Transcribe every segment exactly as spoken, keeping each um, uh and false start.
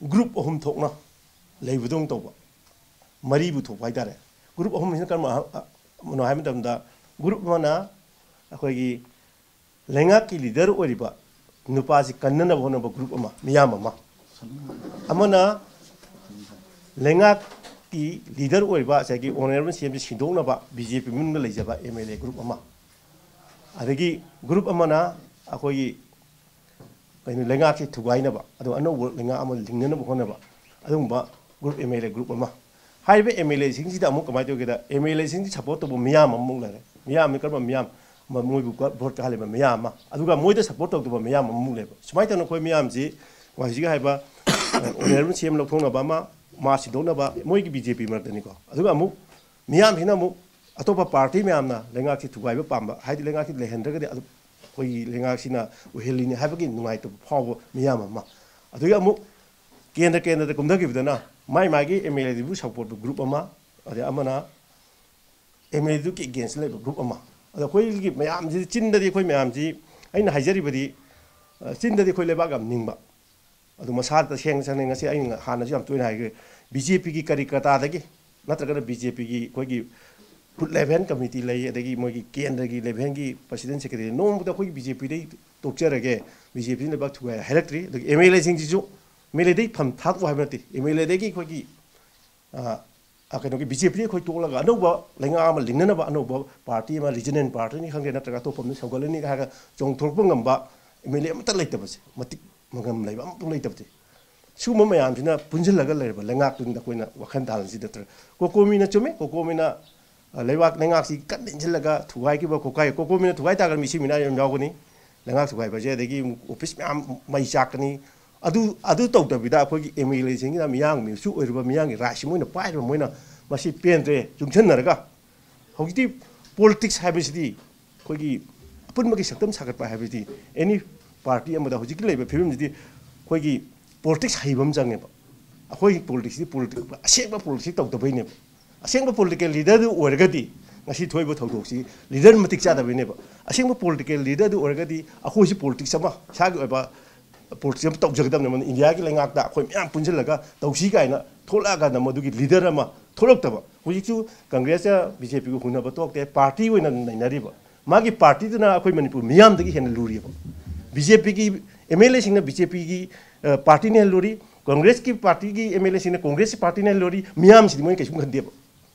Group ꯑꯍꯨꯝ ꯊꯣꯛꯅ ꯂꯩꯕꯗꯧꯅ ꯇꯧꯕ, ꯃꯔꯤꯕꯨ ꯊꯣꯛꯄ ꯍꯥꯏꯇꯥꯔꯦ꯫ ꯒ꯭ꯔꯨꯞ ꯑꯍꯨꯝꯁꯤꯅ ꯀꯔꯝꯕꯅꯣ ꯍꯥꯏꯕ ꯃꯇꯝꯗ, ꯒ꯭ꯔꯨꯞ ꯑꯃꯅ ꯑꯩꯈꯣꯏꯒꯤ ꯂꯩꯉꯥꯛꯀꯤ ꯂꯤꯗꯔ ꯑꯣꯏꯔꯤꯕ ꯅꯨꯄꯥꯁꯤ ꯀꯟꯅꯅꯕ ꯍꯣꯠꯅꯕ ꯒ꯭ꯔꯨꯞ ꯑꯃ, ꯃꯤꯌꯥꯝ ꯑꯃ, ꯑꯃꯅ ꯂꯩꯉꯥꯛꯀꯤ ꯂꯤꯗꯔ ꯑꯣꯏꯔꯤꯕ ꯉꯁꯥꯏꯒꯤ ꯑꯣꯅꯔꯦꯕꯜ ꯁꯤ ꯑꯦꯝꯁꯤ ꯁꯤꯟꯗꯣꯛꯅꯕ ꯕꯤ ꯖꯦ ꯄꯤ ꯃꯅꯨꯡꯗ ꯂꯩꯖꯕ ꯑꯦꯝ ꯑꯦꯜ ꯑꯦ ꯒ꯭ꯔꯨꯞ ꯑꯃ, ꯑꯗꯒꯤ ꯒ꯭ꯔꯨꯞ ꯑꯃꯅ ꯑꯩꯈꯣꯏꯒꯤ ꯀꯩꯅꯣ, ꯂꯩꯉꯥꯛꯁꯤ ꯊꯨꯒꯥꯏꯅꯕ, ꯑꯗꯨꯒ ꯑꯅꯧꯕ ꯂꯩꯉꯥꯛ ꯑꯃ ꯂꯤꯡꯅꯅꯕ ꯍꯣꯠꯅꯕ, ꯑꯗꯨꯒꯨꯝꯕ group, M L A group ꯑꯃ꯫ ꯍꯥꯏꯔꯤꯕ ꯑꯦꯝ ꯑꯦꯜ ꯑꯦꯁꯤꯡꯁꯤꯗ ꯑꯃꯨꯛ ꯀꯃꯥꯏꯅ ꯇꯧꯒꯦꯗ, ꯑꯦꯝ ꯑꯦꯜ ꯑꯦꯁꯤꯡꯁꯤ ꯁꯞꯄꯣꯔꯠ ꯇꯧꯕ ꯃꯤꯌꯥꯝ ꯑꯃꯃꯨꯛ ꯂꯩꯔꯦ꯫ ꯃꯤꯌꯥꯝ ꯑꯃ ꯀꯔꯝꯕ ꯃꯤꯌꯥꯝ? ꯃ-, ꯃꯣꯏꯕꯨ ꯀ-, ꯚꯣꯠ ꯀꯥꯍꯜꯂꯤꯕ ꯃꯤꯌꯥꯝ ꯑꯃ, ꯑꯗꯨꯒ ꯃꯣꯏꯗ ꯁꯞꯄꯣꯔꯠ ꯇꯧꯗꯕ ꯃꯤꯌꯥꯝ ꯑꯃꯃꯨꯛ ꯂꯩꯕ꯫ ꯁꯨꯃꯥꯏꯅ ꯇꯧꯅ ꯑꯩꯈꯣꯏ ꯃꯤꯌꯥꯝꯁꯤ ꯍꯧꯖꯤꯛꯀꯤ ꯍꯥꯏꯕ ꯑꯣꯅꯔꯦꯕꯜ ꯁꯤ ꯑꯦꯝ ꯂꯧꯊꯣꯛꯅꯕ ꯑꯃ, ꯃꯥ ꯁꯤꯟꯗꯣꯛꯅꯕ, ꯃꯣꯏꯒꯤ ꯕꯤ ꯖꯦ ꯄꯤ ꯃꯔꯛꯇꯅꯤꯀꯣ꯫ ꯑꯗꯨꯒ ꯑꯃꯨꯛ ꯃꯤꯌꯥꯝꯁꯤꯅ ꯑꯃꯨꯛ ꯑꯇꯣꯞꯄ ꯄꯥꯔꯇꯤ ꯃꯌꯥꯝꯅ ꯂꯩꯉꯥꯛꯁꯤ ꯊꯨꯒꯥꯏꯕ ꯄꯥꯝꯕ, ꯍꯥꯏꯗꯤ ꯂꯩꯉꯥꯛꯁꯤ ꯂꯩꯍꯟꯗ꯭ꯔꯒꯗꯤ ꯑꯗꯨ ꯑꯩꯈꯣꯏꯒꯤ ꯂꯩꯉꯥꯛꯁꯤꯅ ꯑꯣꯏꯍꯜꯂꯤꯅꯤ ꯍꯥꯏꯕꯒꯤ ꯅꯨꯡꯉꯥꯏꯇꯕ ꯐꯥꯎꯕ ꯃꯤꯌꯥꯝ ꯑꯃ, ꯑꯗꯨꯒ ꯑꯃꯨꯛ ꯀꯦꯟꯗ꯭ꯔ ꯀꯦꯟꯗ꯭ꯔꯗ ꯀꯨꯝꯊꯈꯤꯕꯗꯅ ꯃꯥꯏ ꯃꯥꯒꯤ ꯑꯦꯝ ꯑꯦꯜ ꯑꯦꯗꯨꯕꯨ ꯁꯞꯄꯣꯔꯠ ꯇꯧꯕ ꯒ꯭ꯔꯨꯞ ꯑꯃ, ꯑꯗꯩ ꯑꯃꯅ ꯑꯦꯝ ꯑꯦꯜ ꯑꯦꯗꯨꯒꯤ ꯑꯦꯒꯦꯟꯁꯇ ꯂꯩꯕ ꯒ꯭ꯔꯨꯞ ꯑꯃ꯫ ꯑꯗꯣ ꯑꯩꯈꯣꯏꯒꯤ ꯃꯌꯥꯝꯁꯤ ꯆꯤꯟꯗꯗꯤ, ꯑꯩꯈꯣꯏ ꯃꯌꯥꯝꯁꯤ, ꯑꯩꯅ ꯍꯥꯏꯖꯔꯤꯕꯗꯤ, ꯑ, ꯆꯤꯟꯗꯗꯤ ꯑꯩꯈꯣꯏ ꯂꯩꯕꯥꯛ ꯌꯥꯝ ꯅꯤꯡꯕ, ꯑꯗꯨ ꯃꯁꯥꯗ ꯇꯁꯦꯡ ꯇꯁꯦꯡꯅ ꯉꯁꯤ ꯑꯩꯅ ꯍꯥꯟꯅꯁꯨ ꯌꯥꯝ ꯇꯣꯏꯅ ꯍꯥꯏꯈ꯭ꯔꯦ, ꯕꯤ ꯖꯦ ꯄꯤꯒꯤ ꯀꯔꯤ ꯀꯇꯥꯗꯒꯤ ꯅꯠꯇ꯭ꯔꯒꯅ ꯕꯤ ꯖꯦ ꯄꯤꯒꯤ ꯑꯩꯈꯣꯏꯒꯤ ꯕꯨꯠ ꯂꯦꯚꯦꯜ ꯀꯃꯤꯇꯤ ꯂꯩ, ꯑꯗꯒꯤ ꯃꯣꯏꯒꯤ ꯀꯦꯟꯗ꯭ꯔꯒꯤ ꯂꯦꯚꯦꯜꯒꯤ ꯄ꯭ꯔꯁꯤꯗꯦꯟ ꯁꯦꯀ꯭ꯔꯦꯇꯔꯤ, ꯅꯣꯡꯃꯗ ꯑꯩꯈꯣꯏꯒꯤ ꯕꯤ ꯖꯦ ꯄꯤꯗꯩ ꯇꯣꯛꯆꯔꯒꯦ, ꯕꯤ ꯖꯦ ꯄꯤꯅ ꯂꯩꯕꯥꯛ ꯊꯨꯒꯥꯏ ꯍꯥꯏꯔꯛꯇ꯭ꯔꯤ꯫ ꯑꯗꯒꯤ ꯑꯦꯝ ꯑꯦꯜ ꯑꯦꯁꯤꯡꯁꯤꯁꯨ ꯑꯦꯝ ꯑꯦꯜ ꯑꯦꯗꯩ ꯐꯝ ꯊꯥꯗꯣꯛꯎ ꯍꯥꯏꯕ ꯅꯠꯇꯦ, ꯑꯦꯝ ꯑꯦꯜ ꯑꯦꯗꯒꯤ ꯑꯩꯈꯣꯏꯒꯤ ꯑ, ꯑ, ꯀꯩꯅꯣꯒꯤ ꯕꯤ ꯖꯦ ꯄꯤꯗꯒꯤ ꯑꯩꯈꯣꯏ ꯇꯣꯛꯂꯒ ꯑꯅꯧꯕ ꯂꯩꯉꯥꯛ ꯑꯃ ꯂꯤꯡꯅꯅꯕ ꯑꯅꯧꯕ ꯄꯥꯔꯇꯤ ꯑꯃ, ꯔꯤꯖꯅꯦꯜ ꯄꯥꯔꯇꯤꯅꯤ ꯈꯪꯗꯦ, ꯅꯠꯇ꯭ꯔꯒ ꯑꯇꯣꯞꯄ ꯑꯃ ꯁꯧꯒꯠꯂꯅꯤ ꯍꯥꯏꯔꯒ ꯆꯣꯡꯊꯣꯔꯛꯄ ꯉꯝꯕ ꯑꯦꯝ ꯑꯦꯜ ꯑꯦ ꯑꯃꯠꯇ ꯂꯩꯇꯕꯁꯦ, ꯃꯇꯤꯛ ꯃꯒꯝ ꯂꯩꯕ ꯑꯃꯐꯥꯎ ꯂꯩꯇꯕꯁꯦ, ꯁꯤꯒꯨꯝꯕ ꯃꯌꯥꯝꯁꯤꯅ ꯄꯨꯟꯁꯤꯜꯂꯒ ꯂꯩꯔꯕ ꯂꯩꯉꯥꯛꯇꯨꯅꯤꯗ ꯑꯩꯈꯣꯏꯅ ꯋꯥꯈꯜ ꯇꯥꯍꯜꯂꯁꯤ ꯅꯠꯇ꯭ꯔꯒ꯫ ꯀꯣꯀꯣꯃꯤꯅ ꯆꯨꯝꯃꯤ, ꯀꯣꯀꯣꯃꯤꯅ, ꯑ, ꯂꯩꯕꯥꯛ ꯂꯩꯉꯥꯛꯁꯤ ꯀꯟꯅ ꯏꯟꯁꯤꯜꯂꯒ ꯊꯨꯒꯥꯏꯈꯤꯕ, ꯀꯣꯀꯥꯏ-, ꯀꯣꯀꯣꯃꯤꯅ ꯊꯨꯒꯥꯏ ꯇꯥꯔꯒꯗꯤ ꯃꯤꯁꯤ ꯃꯤꯅꯥ ꯌꯥꯝ ꯌꯥꯎꯒꯅꯤ, ꯂꯩꯉꯥꯛ ꯊꯨꯒꯥꯏꯕꯁꯦ, ꯑꯗꯒꯤ ꯑꯃꯨꯛ ꯑꯣꯐꯤꯁ ꯃꯌꯥꯝ ꯃꯩ ꯆꯥꯛꯀꯅꯤ꯫ ꯑꯗꯨ, ꯑꯗꯨ ꯇꯧꯗꯕꯤꯗ ꯑꯩꯈꯣꯏꯒꯤ ꯑꯦꯝ ꯑꯦꯜ ꯑꯦꯁꯤꯡꯁꯤꯅ ꯃꯤꯌꯥꯝꯒꯤ ꯃꯤꯍꯨꯠꯁꯨ ꯑꯣꯏꯔꯤꯕ ꯃꯤꯌꯥꯝꯒꯤ ꯔꯥꯏꯠꯁꯤ ꯃꯣꯏꯅ ꯄꯥꯏꯔꯤꯕ, ꯃꯣꯏꯅ ꯃꯁꯤ ꯄꯦꯟꯗ꯭ꯔꯦ ꯆꯨꯡꯁꯤꯟꯅꯔꯒ ꯍꯧꯖꯤꯛꯇꯤ ꯄꯣꯂꯤꯇꯤꯛꯁ ꯍꯥꯏꯕꯁꯤꯗꯤ ꯑꯩꯈꯣꯏꯒꯤ ꯑꯄꯨꯟꯕꯒꯤ ꯁꯛꯇꯝ ꯁꯥꯒꯠꯄ ꯍꯥꯏꯕꯁꯤꯗꯤ ꯑꯦꯅꯤ ꯄꯥꯔꯇꯤ ꯑꯃꯗ ꯍꯧꯖꯤꯛꯀꯤ ꯂꯩꯔꯤꯕ ꯐꯤꯕꯝꯁꯤꯗꯤ ꯑꯩꯈꯣꯏꯒꯤ ꯄꯣꯂꯤꯇꯤꯛꯁ ꯍꯩꯕ ꯑꯃ ꯆꯪꯉꯦꯕ꯫ ꯑꯩꯈꯣꯏꯒꯤ ꯄꯣꯂꯤꯇꯤꯛꯁꯁꯤꯗꯤ ꯄꯣꯂꯤꯇꯤꯛꯁ, ꯑꯁꯦꯡꯕ ꯄꯣꯂꯤꯇꯤꯛꯁ ꯇꯧꯗꯕꯩꯅꯦꯕ꯫ ꯑꯁꯦꯡꯕ ꯄꯣꯂꯤꯇꯤꯀꯦꯜ ꯂꯤꯗꯔꯗꯨ ꯑꯣꯏꯔꯒꯗꯤ ꯉꯁꯤ ꯊꯣꯛꯏꯕ ꯊꯧꯗꯣꯛꯁꯤ ꯂꯤꯗꯔ ꯃꯇꯤꯛ ꯆꯥꯗꯕꯩꯅꯦꯕ꯫ ꯑꯁꯦꯡꯕ ꯄꯣꯂꯤꯇꯤꯀꯦꯜ ꯂꯤꯗꯔꯗꯨ ꯑꯣꯏꯔꯒꯗꯤ ꯑꯩꯈꯣꯏꯁꯤ ꯄꯣꯂꯤꯇꯤꯛꯁ ꯑꯃ, ꯏꯁꯥꯒꯤ ꯑꯣꯏꯕ ꯄ꯭ꯔꯣꯇꯦꯁ ꯑꯃ ꯇꯧꯖꯒꯗꯕꯅꯤ꯫ ꯃꯗꯨ ꯏꯟꯗꯤꯌꯥꯒꯤ ꯂꯩꯉꯥꯛꯇ ꯑꯩꯈꯣꯏ ꯃꯌꯥꯝ ꯄꯨꯟꯁꯤꯜꯂꯒ ꯇꯧꯁꯤ ꯀꯥꯏꯅ ꯊꯣꯛꯂꯛꯑꯀꯥꯟꯗ ꯃꯗꯨꯒꯤ ꯂꯤꯗꯔ ꯑꯃ ꯊꯣꯛꯂꯛꯇꯕ꯫ ꯍꯧꯖꯤꯛꯁꯨ ꯀꯪꯒ꯭ꯔꯦꯁꯀ ꯕꯤ ꯖꯦ ꯄꯤꯒ ꯍꯨꯟꯅꯕ ꯊꯣꯛꯇꯦ, ꯄꯥꯔꯇꯤ ꯑꯣꯏꯅ ꯅꯩꯅꯔꯤꯕ꯫ ꯃꯥꯒꯤ ꯄꯥꯔꯇꯤꯗꯨꯅ ꯑꯩꯈꯣꯏ ꯃꯅꯤꯄꯨꯔ ꯃꯤꯌꯥꯝꯗꯒꯤ ꯍꯦꯟꯅ ꯂꯨꯔꯤꯕ꯫ ꯕꯤ ꯖꯦ ꯄꯤꯒꯤ ꯑꯦꯝ ꯑꯦꯜ ꯑꯦꯁꯤꯡꯅ ꯕꯤ ꯖꯦ ꯄꯤꯒꯤ ꯄꯥꯔꯇꯤꯅ ꯍꯦꯟꯅ ꯂꯨꯔꯤ, ꯀꯪꯒ꯭ꯔꯦꯁꯀꯤ ꯄꯥꯔꯇꯤꯒꯤ ꯑꯦꯝ ꯑꯦꯜ ꯑꯦꯁꯤꯡꯅ ꯀꯪꯒ꯭ꯔꯦꯁꯀꯤ ꯄꯥꯔꯇꯤꯅ ꯍꯦꯟꯅ ꯂꯨꯔꯤ, ꯃꯤꯌꯥꯝꯁꯤꯗꯤ ꯃꯣꯏꯅ ꯀꯩꯁꯨꯝ ꯈꯟꯗꯦꯕ꯫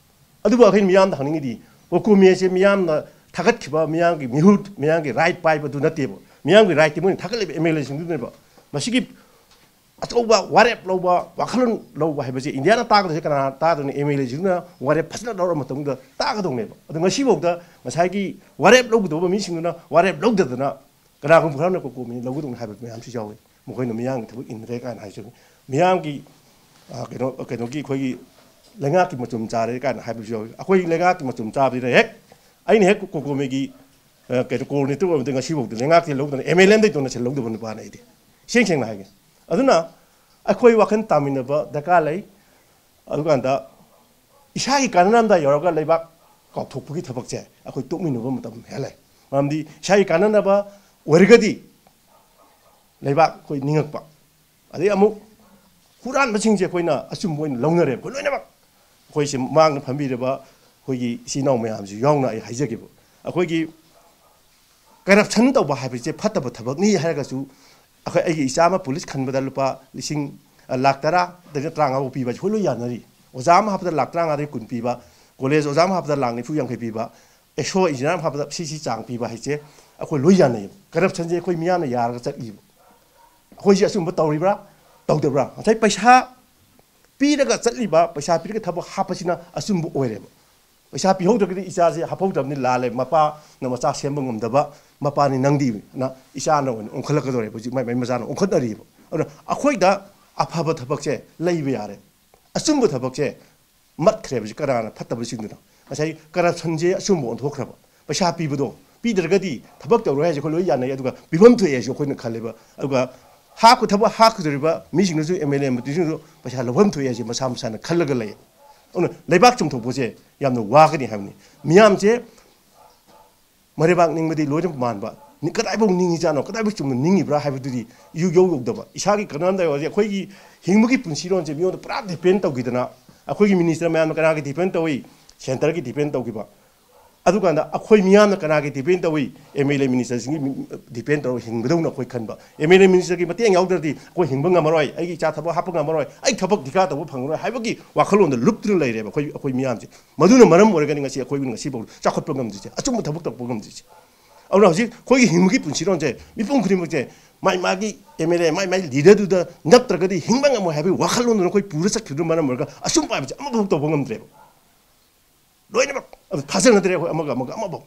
ꯑꯗꯨꯕꯨ ꯑꯩꯈꯣꯏꯅ ꯃꯤꯌꯥꯝꯗ ꯍꯪꯅꯤꯡꯉꯤꯗꯤ, ꯀꯣꯀꯣꯃꯤꯁꯦ ꯃꯤꯌꯥꯝꯅ ꯊꯥꯒꯠꯈꯤꯕ, ꯃꯤꯌꯥꯝꯒꯤ ꯃꯤꯍꯨꯠ, ꯃꯤꯌꯥꯝꯒꯤ ꯔꯥꯏꯠ ꯄꯥꯏꯕꯗꯨ ꯅꯠꯇꯦꯕ꯫ ꯃꯤꯌꯥꯝꯒꯤ ꯔꯥꯏꯠꯇꯤ ꯃꯣꯏꯅ ꯊꯥꯒꯠꯂꯤꯕ ꯑꯦꯝ ꯑꯦꯜ ꯑꯦꯁꯤꯡꯗꯨꯅꯦꯕ꯫ ꯃꯁꯤꯒꯤ ꯑꯆꯧꯕ ꯋꯥꯔꯦꯞ ꯂꯧꯕ, ꯋꯥꯈꯜꯂꯣꯟ ꯂꯧꯕ ꯍꯥꯏꯕꯁꯦ ꯏꯟꯗꯤꯌꯥꯅ ꯇꯥꯒꯗꯣꯏꯁꯦ ꯀꯅꯥ ꯇꯥꯗꯣꯏꯅꯣ? ꯑꯦꯝ ꯑꯦꯜ ꯑꯦꯁꯤꯡꯗꯨꯅ ꯋꯥꯔꯦꯞ ꯐꯖꯅ ꯂꯧꯔ ꯃꯇꯨꯡꯗ ꯇꯥꯒꯗꯧꯅꯦꯕ꯫ ꯑꯗꯣ ꯉꯁꯤꯐꯥꯎꯗ ꯉꯁꯥꯏꯒꯤ ꯋꯥꯔꯦꯞ ꯂꯧꯒꯗꯧꯕ ꯃꯤꯁꯤꯡꯗꯨꯅ ꯋꯥꯔꯦꯞ ꯂꯧꯗꯗꯅ ꯀꯅꯥꯒꯨꯝꯕ ꯈꯔꯅ ꯀꯣꯀꯣꯃꯤ ꯂꯧꯒꯗꯧꯅꯤ ꯍꯥꯏꯕ ꯃꯌꯥꯝꯁꯨ ꯌꯥꯎꯏ꯫ ꯃꯈꯣꯏꯅ ꯃꯤꯌꯥꯝꯒꯤ ꯊꯕꯛ ꯏꯟꯗ꯭ꯔꯦ ꯀꯥꯏꯅ ꯍꯥꯏꯖꯕꯅꯤ꯫ ꯃꯤꯌꯥꯝꯒꯤ, ꯑ, ꯀꯩꯅꯣ, ꯀꯩꯅꯣꯒꯤ ꯑꯩꯈꯣꯏꯒꯤ ꯂꯩꯉꯥꯛꯀꯤ ꯃꯆꯨꯝ ꯆꯥꯔꯦ ꯀꯥꯏꯅ ꯍꯥꯏꯕꯁꯨ ꯌꯥꯎꯏ꯫ ꯑꯩꯈꯣꯏ ꯂꯩꯉꯥꯛꯀꯤ ꯃꯆꯨꯝ ꯆꯥꯕꯁꯤꯅ ꯍꯦꯛ, ꯑꯩꯅ ꯍꯦꯛ ꯀꯣꯀꯣꯃꯤꯒꯤ, ꯑ, ꯀꯩꯅꯣ, ꯀꯣꯑꯣꯔꯗꯤꯅꯦꯇꯔ ꯑꯣꯏꯕꯗ ꯉꯁꯤꯐꯥꯎꯗ ꯂꯩꯉꯥꯛꯇꯤ ꯂꯧꯗꯅ ꯑꯦꯝ ꯑꯦꯜ ꯑꯦꯝꯗꯩ ꯗꯣꯅꯦꯁꯟ ꯂꯧꯗꯕ ꯅꯨꯄꯥꯅꯦ ꯑꯩꯗꯤ꯫ ꯏꯁꯦꯡ ꯁꯦꯡꯅ ꯍꯥꯏꯒꯦ꯫ ꯑꯗꯨꯅ ꯑꯩꯈꯣꯏ ꯋꯥꯈꯜ ꯇꯥꯃꯤꯟꯅꯕ ꯗꯔꯀꯥꯔ ꯂꯩ꯫ ꯑꯗꯨꯀꯥꯟꯗ ꯏꯁꯥꯒꯤ ꯀꯥꯟꯅꯔꯝꯗꯥꯏ ꯌꯧꯔꯒ ꯂꯩꯕꯥꯛ ꯀꯥꯎꯊꯣꯛꯄꯒꯤ ꯊꯕꯛꯁꯦ ꯑꯩꯈꯣꯏ ꯇꯣꯛꯃꯤꯟꯅꯕ ꯃꯇꯝ ꯍꯦꯜꯂꯦ꯫ ꯃꯔꯝꯗꯤ ꯏꯁꯥꯒꯤ ꯀꯥꯟꯅꯅꯕ ꯑꯣꯏꯔꯒꯗꯤ ꯂꯩꯕꯥꯛ ꯑꯩꯈꯣꯏ ꯅꯤꯡꯉꯛꯄ, ꯑꯗꯩ ꯑꯃꯨꯛ ꯍꯨꯔꯥꯟꯕꯁꯤꯡꯁꯦ ꯑꯩꯈꯣꯏꯅ ꯑꯆꯨꯝꯕ ꯑꯣꯏꯅ ꯂꯧꯅꯔꯦꯕ꯫ ꯑꯩꯈꯣꯏ ꯂꯣꯏꯅꯃꯛ, ꯑꯩꯈꯣꯏꯁꯦ ꯃꯥꯡꯗ ꯐꯝꯕꯤꯔꯕ ꯑꯩꯈꯣꯏꯒꯤ ꯏꯆꯤꯟ ꯏꯅꯥꯎ ꯃꯌꯥꯝꯁꯨ ꯌꯥꯎꯅ ꯑꯩ ꯍꯥꯏꯖꯒꯦꯕ꯫ ꯑꯩꯈꯣꯏꯒꯤ ꯀꯔꯞꯁꯟ ꯇꯧꯕ ꯍꯥꯏꯕꯁꯦ ꯐꯠꯇꯕ ꯊꯕꯛꯅꯤ ꯍꯥꯏꯔꯒꯁꯨ, ꯑꯩꯈꯣꯏ, ꯑꯩꯒꯤ ꯏꯆꯥ ꯑꯃ ꯄꯨꯂꯤꯁ ꯈꯟꯕꯗ ꯂꯨꯄꯥ ꯂꯤꯁꯤꯡ, ꯑ, ꯂꯥꯛ ꯇꯔꯥꯗꯒꯤ ꯇꯔꯥꯃꯉꯥ ꯐꯥꯎ ꯄꯤꯕ ꯍꯥꯏꯁꯦ ꯑꯩꯈꯣꯏ ꯂꯣꯏ ꯌꯥꯅꯔꯤ꯫ ꯑꯣꯖꯥ ꯑꯃ ꯍꯥꯞꯄꯗ ꯂꯥꯛ ꯇꯔꯥꯃꯉꯥꯗꯒꯤ ꯀꯨꯟ ꯄꯤꯕ, ꯀꯣꯂꯦꯖ ꯑꯣꯖꯥ ꯑꯃ ꯍꯥꯞꯄꯗ ꯂꯥꯛ ꯅꯤꯐꯨ ꯌꯥꯡꯈꯩ ꯄꯤꯕ, ꯑꯦꯁꯣ ꯏꯟꯖꯤꯅꯤꯌꯥꯔ ꯑꯃ ꯍꯥꯞꯄꯗ ꯁꯤ ꯁꯤ ꯆꯥꯡ ꯄꯤꯕ ꯍꯥꯏꯁꯦ ꯑꯩꯈꯣꯏ ꯂꯣꯏ ꯌꯥꯅꯩꯌꯦꯕ꯫ ꯀꯔꯞꯁꯟꯁꯦ ꯑꯩꯈꯣꯏ ꯃꯤꯌꯥꯝꯅ ꯌꯥꯔꯒ ꯆꯠꯂꯤꯕ꯫ ꯑꯩꯈꯣꯏꯁꯦ ꯑꯆꯨꯝꯕ ꯇꯧꯔꯤꯕ꯭ꯔꯥ, ꯇꯧꯗꯕ꯭ꯔꯥ? ꯉꯁꯥꯏ ꯄꯩꯁꯥ ꯄꯤꯔꯒ ꯆꯠꯂꯤꯕ, ꯄꯩꯁꯥ ꯄꯤꯔꯒ ꯊꯕꯛ ꯍꯥꯞꯄꯁꯤꯅ ꯑꯆꯨꯝꯕ ꯑꯣꯏꯔꯦꯕ꯫ ꯄꯩꯁꯥ ꯄꯤꯍꯧꯗ꯭ꯔꯒꯗꯤ ꯏꯆꯥꯁꯦ ꯍꯥꯞꯍꯧꯗ꯭ꯔꯕꯅꯤ, ꯂꯥꯜꯂꯦ, ꯃꯄꯥꯅ ꯃꯆꯥ ꯁꯦꯝꯕ ꯉꯝꯗꯕ ꯃꯄꯥꯅꯤ ꯅꯪꯗꯤꯅ ꯏꯆꯥꯅ ꯑꯣꯏꯅ ꯑꯣꯟꯈꯠꯂꯛꯀꯗꯧꯔꯦ꯫ ꯍꯧꯖꯤꯛ ꯃꯥꯏ ꯃꯥꯏ ꯃꯆꯥꯅ ꯑꯣꯟꯈꯠꯅꯔꯤꯕ꯫ ꯑꯗꯨꯅ ꯑꯩꯈꯣꯏꯗ ꯑꯐꯕ ꯊꯕꯛꯁꯦ ꯂꯩꯕ ꯌꯥꯔꯦ, ꯑꯆꯨꯝꯕ ꯊꯕꯛꯁꯦ ꯃꯠꯈ꯭ꯔꯦꯕ꯫ ꯍꯧꯖꯤꯛ ꯀꯅꯥꯅ ꯐꯠꯇꯕꯁꯤꯡꯗꯨꯅꯣ? ꯉꯁꯥꯏ ꯀꯔꯞꯁꯟꯁꯦ ꯑꯆꯨꯝꯕ ꯑꯣꯟꯊꯣꯛꯈ꯭ꯔꯕ꯫ ꯄꯩꯁꯥ ꯄꯤꯕꯗꯣ ꯄꯤꯗ꯭ꯔꯒꯗꯤ ꯊꯕꯛ ꯇꯧꯔꯣꯏ ꯍꯥꯏꯁꯦ ꯑꯩꯈꯣꯏ ꯂꯣꯏ ꯌꯥꯅꯩ꯫ ꯑꯗꯨꯒ ꯄꯤꯐꯝ ꯊꯣꯛꯑꯦ ꯍꯥꯏꯁꯦ ꯑꯩꯈꯣꯏꯅ ꯈꯜꯂꯦꯕ꯫ ꯑꯗꯨꯒ ꯍꯥꯞꯄ ꯊꯕꯛ ꯍꯥꯞꯀꯗꯧꯔꯤꯕ ꯃꯤꯁꯤꯡꯗꯨꯁꯨ, ꯑꯦꯝ ꯑꯦꯜ ꯑꯦ ꯃꯟꯇ꯭ꯔꯤꯁꯤꯡꯗꯨꯁꯨ ꯄꯩꯁꯥ ꯂꯧꯐꯝ ꯊꯣꯛꯑꯦ ꯍꯥꯏꯁꯦ ꯃꯁꯥ ꯃꯁꯥꯅ ꯈꯜꯂꯒ ꯂꯩ꯫ ꯑꯗꯨꯅ ꯂꯩꯕꯥꯛ ꯆꯨꯝꯊꯣꯛꯄꯁꯦ ꯌꯥꯝꯅ ꯋꯥꯒꯅꯤ ꯍꯥꯏꯕꯅꯤ꯫ ꯃꯤꯌꯥꯝꯁꯦ ꯃꯔꯩꯕꯥꯛ ꯅꯤꯡꯕꯗꯤ ꯂꯣꯏꯅ ꯃꯥꯟꯕ, ꯀꯗꯥꯏꯐꯥꯎ ꯅꯤꯡꯉꯤꯖꯥꯠꯅꯣ, ꯀꯗꯥꯏꯐꯥꯎ ꯆꯨꯝꯅ ꯅꯤꯡꯉꯤꯕ꯭ꯔꯥ ꯍꯥꯏꯕꯗꯨꯗꯤ ꯏꯌꯧ ꯌꯧ ꯌꯧꯗꯕ꯫ ꯏꯁꯥꯒꯤ ꯀꯥꯟꯅꯔꯝꯗꯥꯏ ꯑꯣꯏꯔꯗꯤ ꯑꯩꯈꯣꯏꯒꯤ ꯍꯤꯡꯕꯒꯤ ꯄꯨꯟꯁꯤꯔꯣꯟꯁꯦ ꯃꯤꯉꯣꯟꯗ ꯄꯨꯔꯥ ꯗꯤꯄꯦꯟ ꯇꯧꯈꯤꯗꯅ, ꯑꯩꯈꯣꯏꯒꯤ ꯃꯤꯅꯤꯁꯇꯔ ꯃꯌꯥꯝꯅ ꯀꯅꯥꯒꯤ ꯗꯤꯄꯦꯟ ꯇꯧꯏ? ꯁꯦꯟꯇꯔꯒꯤ ꯗꯤꯄꯦꯟ ꯇꯧꯈꯤꯕ꯫ ꯑꯗꯨꯀꯥꯟꯗ ꯑꯩꯈꯣꯏ ꯃꯤꯌꯥꯝꯅ ꯀꯅꯥꯒꯤ ꯗꯤꯄꯦꯟ ꯇꯧꯏ? ꯑꯦꯝ ꯑꯦꯜ ꯑꯦ ꯃꯤꯅꯤꯁꯇꯔꯁꯤꯡꯒꯤ ꯗꯤꯄꯦꯟ ꯇꯧꯔꯒ ꯍꯤꯡꯕꯗꯧꯅ ꯑꯩꯈꯣꯏ ꯈꯟꯕ꯫ ꯑꯦꯝ ꯑꯦꯜ ꯑꯦ ꯃꯤꯅꯤꯁꯇꯔꯒꯤ ꯃꯇꯦꯡ ꯌꯥꯎꯗ꯭ꯔꯗꯤ ꯑꯩꯈꯣꯏ ꯍꯤꯡꯕ ꯉꯝꯃꯔꯣꯏ, ꯑꯩꯒꯤ ꯏꯆꯥ ꯊꯕꯛ ꯍꯥꯞꯄ ꯉꯝꯃꯔꯣꯏ, ꯑꯩ ꯊꯕꯛ ꯙꯤꯀꯥ ꯇꯧꯕ ꯐꯪꯉꯔꯣꯏ ꯍꯥꯏꯕꯒꯤ ꯋꯥꯈꯜꯂꯣꯟꯗ ꯂꯨꯞꯇꯨꯅ ꯂꯩꯔꯦꯕ ꯑꯩꯈꯣꯏ, ꯑꯩꯈꯣꯏ ꯃꯤꯌꯥꯝꯁꯦ꯫ ꯃꯗꯨꯅ ꯃꯔꯝ ꯑꯣꯏꯔꯒꯅꯤ ꯉꯁꯤ ꯑꯩꯈꯣꯏ ꯉꯁꯤꯐꯥꯎ ꯆꯥꯎꯈꯠꯄ ꯉꯝꯗ꯭ꯔꯤꯁꯦ, ꯑꯆꯨꯝꯕ ꯊꯕꯛ ꯇꯧꯕ ꯉꯝꯗ꯭ꯔꯤꯁꯦ꯫ ꯑꯗꯨꯅ ꯍꯧꯖꯤꯛ ꯑꯩꯈꯣꯏꯒꯤ ꯍꯤꯡꯕꯒꯤ ꯄꯨꯟꯁꯤꯔꯣꯟꯁꯦ ꯃꯤꯄꯨꯝ ꯈꯨꯗꯤꯡꯃꯛꯁꯦ ꯃꯥꯏ ꯃꯥꯒꯤ ꯑꯦꯝ ꯑꯦꯜ ꯑꯦ, ꯃꯥꯏ ꯃꯥꯏ ꯂꯤꯗꯔꯗꯨꯗ ꯅꯞꯇ꯭ꯔꯒꯗꯤ ꯍꯤꯡꯕ ꯉꯝꯃꯣꯏ ꯍꯥꯏꯕꯒꯤ ꯋꯥꯈꯜꯂꯣꯟꯗꯨꯅ ꯑꯩꯈꯣꯏ ꯄꯨꯔ ꯆꯠꯈꯤꯕꯗꯨꯅ ꯃꯔꯝ ꯑꯣꯏꯔꯒ ꯑꯆꯨꯝꯕ ꯍꯥꯏꯕꯁꯦ ꯑꯃꯐꯥꯎ ꯇꯧꯕ ꯉꯝꯗ꯭ꯔꯦꯕ꯫ ꯂꯣꯏꯅꯃꯛ ꯑꯗꯨ ꯊꯥꯖꯅꯗ꯭ꯔꯦ ꯑꯩꯈꯣꯏ ꯑꯃꯒ ꯑꯃꯒ ꯑꯃꯐꯥꯎ꯫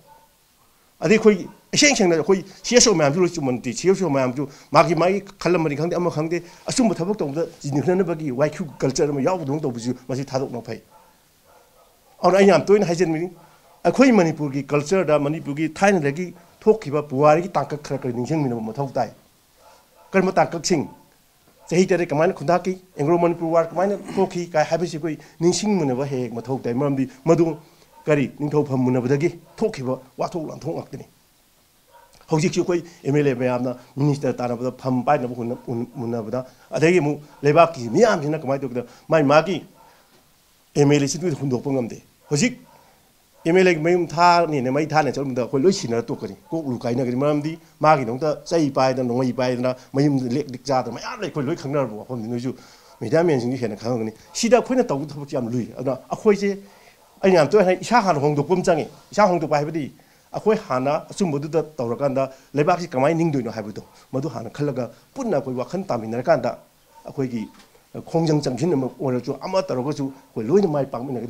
ꯑꯗꯩ ꯑꯩꯈꯣꯏ ꯏꯁꯦꯡ ꯁꯦꯡꯅ ꯑꯩꯈꯣꯏ ꯁꯤ ꯑꯦꯁ ꯑꯣ ꯃꯌꯥꯝꯁꯨ ꯂꯣꯏ ꯆꯨꯝꯃꯟꯗꯦ꯫ ꯁꯤ ꯑꯦꯁ ꯑꯣ ꯃꯌꯥꯝꯁꯨ ꯃꯥꯒꯤ ꯃꯥꯒꯤ ꯈꯜꯂꯝꯕꯅꯤ ꯈꯪꯗꯦ, ꯑꯃ ꯈꯪꯗꯦ, ꯑꯆꯨꯝꯕ ꯊꯕꯛ ꯇꯧꯕꯗ ꯆꯤꯡꯈꯠꯅꯅꯕꯒꯤ ꯋꯥꯏ ꯀ꯭ꯌꯨ ꯀꯜꯆꯔ ꯑꯃ ꯌꯥꯎꯕꯗꯧꯅ ꯇꯧꯕꯁꯨ ꯃꯁꯤ ꯊꯥꯗꯣꯛꯅ ꯐꯩ꯫ ꯑꯗꯨꯅ ꯑꯩ ꯌꯥꯝ ꯇꯣꯏꯅ ꯍꯥꯏꯖꯅꯤꯡꯉꯤ, ꯑꯩꯈꯣꯏ ꯃꯅꯤꯄꯨꯔꯒꯤ ꯀꯜꯆꯔꯗ, ꯃꯅꯤꯄꯨꯔꯒꯤ ꯊꯥꯏꯅꯗꯒꯤ ꯊꯣꯛꯈꯤꯕ ꯄꯨꯋꯥꯔꯤꯒꯤ ꯇꯥꯡꯀꯛ ꯈꯔ ꯈꯔ ꯅꯤꯡꯁꯤꯡꯃꯤꯟꯅꯕ ꯃꯊꯧ ꯇꯥꯏ꯫ ꯀꯔꯝꯕ ꯇꯥꯡꯀꯛꯁꯤꯡ? ꯆꯍꯤ ꯇꯔꯦꯠ ꯀꯃꯥꯏꯅ ꯈꯨꯟꯗꯥꯈꯤ, ꯑꯦꯡꯒ꯭ꯂꯣ ꯃꯅꯤꯄꯨꯔ ꯋꯥꯔ ꯀꯃꯥꯏꯅ ꯊꯣꯛꯈꯤ ꯀꯥꯏ ꯍꯥꯏꯕꯁꯤ ꯑꯩꯈꯣꯏ ꯅꯤꯡꯁꯤꯡꯃꯤꯟꯅꯕ ꯍꯦꯛ ꯍꯦꯛ ꯃꯊꯧ ꯇꯥꯏ꯫ ꯃꯔꯝꯗꯤ ꯃꯗꯨ ꯀꯔꯤ, ꯅꯤꯡꯊꯧ ꯐꯝ ꯃꯨꯟꯅꯕꯗꯒꯤ ꯊꯣꯛꯈꯤꯕ ꯋꯥꯊꯣꯛ ꯂꯥꯟꯊꯣꯛ ꯉꯥꯛꯇꯅꯤ꯫ ꯍꯧꯖꯤꯛꯁꯨ ꯑꯩꯈꯣꯏ ꯑꯦꯝ ꯑꯦꯜ ꯑꯦ ꯃꯌꯥꯝꯅ ꯃꯤꯅꯤꯁꯇꯔ ꯇꯥꯟꯅꯕꯗ ꯐꯝ ꯄꯥꯏꯅꯕ ꯍꯨꯟꯅ-, ꯍꯨꯟ-, ꯃꯨꯟꯅꯕꯗ, ꯑꯗꯒꯤ ꯑꯃꯨꯛ ꯂꯩꯕꯥꯛꯀꯤ ꯃꯤꯌꯥꯝꯁꯤꯅ ꯀꯃꯥꯏꯅ ꯇꯧꯒꯦꯗ, ꯃꯥꯏ ꯃꯥꯒꯤ ꯑꯦꯝ ꯑꯦꯜ ꯑꯦꯁꯤꯡꯗꯨ ꯍꯨꯟꯗꯣꯛꯄ ꯉꯝꯗꯦ꯫ ꯍꯧꯖꯤꯛ ꯑꯦꯝ ꯑꯦꯜ ꯑꯦꯒꯤ ꯃꯌꯨꯝ ꯊꯥꯅꯦꯅ ꯃꯩ ꯊꯥꯅꯦ ꯆꯠꯂꯝꯕꯗ ꯑꯩꯈꯣꯏ ꯂꯣꯏ ꯁꯤꯟꯅꯔ ꯇꯣꯛꯀꯅꯤ, ꯀꯣꯛ ꯂꯨ ꯀꯥꯏꯅꯒꯅꯤ꯫ ꯃꯔꯝꯗꯤ ꯃꯥꯒꯤꯗꯃꯛꯇ ꯆꯩ ꯄꯥꯏꯗꯅ, ꯅꯣꯡꯃꯩ ꯄꯥꯏꯗꯅ, ꯃꯌꯨꯝꯗ ꯂꯦꯛ ꯂꯤꯛ ꯆꯥꯗꯅ ꯃꯌꯥꯝ ꯂꯩ꯫ ꯑꯩꯈꯣꯏ ꯂꯣꯏ ꯈꯪꯅꯔꯕ ꯋꯥꯐꯝꯅꯤ, ꯅꯣꯏꯁꯨ ꯃꯦꯗꯤꯌꯥ ꯃꯦꯟꯁꯤꯡꯁꯨ ꯍꯦꯟꯅ ꯈꯪꯉꯝꯒꯅꯤ꯫ ꯁꯤꯗ ꯑꯩꯈꯣꯏꯅ ꯇꯧꯒꯗꯕ ꯊꯕꯛꯁꯦ ꯌꯥꯝ ꯂꯨꯏ꯫ ꯑꯗꯨꯅ ꯑꯩꯈꯣꯏꯁꯦ, ꯑꯩꯅ ꯌꯥꯝ ꯇꯣꯏꯅ ꯍꯥꯏ, ꯏꯁꯥ ꯍꯥꯟꯅ ꯍꯣꯡꯗꯣꯛꯄ ꯑꯃ ꯆꯪꯉꯤ꯫ ꯏꯁꯥ ꯍꯣꯡꯗꯣꯛꯄ ꯍꯥꯏꯕꯗꯤ ꯑꯩꯈꯣꯏ ꯍꯥꯟꯅ ꯑꯆꯨꯝꯕꯗꯨꯗ ꯇꯧꯔꯀꯥꯟꯗ ꯂꯩꯕꯥꯛꯁꯤ ꯀꯃꯥꯏꯅ ꯅꯤꯡꯗꯣꯏꯅꯣ ꯍꯥꯏꯕꯗꯣ, ꯃꯗꯨ ꯍꯥꯟꯅ ꯈꯜꯂꯒ ꯄꯨꯟꯅ ꯑꯩꯈꯣꯏ ꯋꯥꯈꯜ ꯇꯥꯃꯤꯟꯅꯔꯀꯥꯟꯗ ꯑꯩꯈꯣꯏꯒꯤ ꯈꯣꯡꯖꯪ ꯆꯪꯁꯤꯟ ꯑꯃ ꯑꯣꯏꯔꯁꯨ, ꯑꯃ ꯇꯧꯔꯒꯁꯨ ꯑꯩꯈꯣꯏ ꯂꯣꯏꯅ ꯃꯥꯏ ꯄꯥꯛꯃꯤꯟꯅꯒꯅꯤ꯫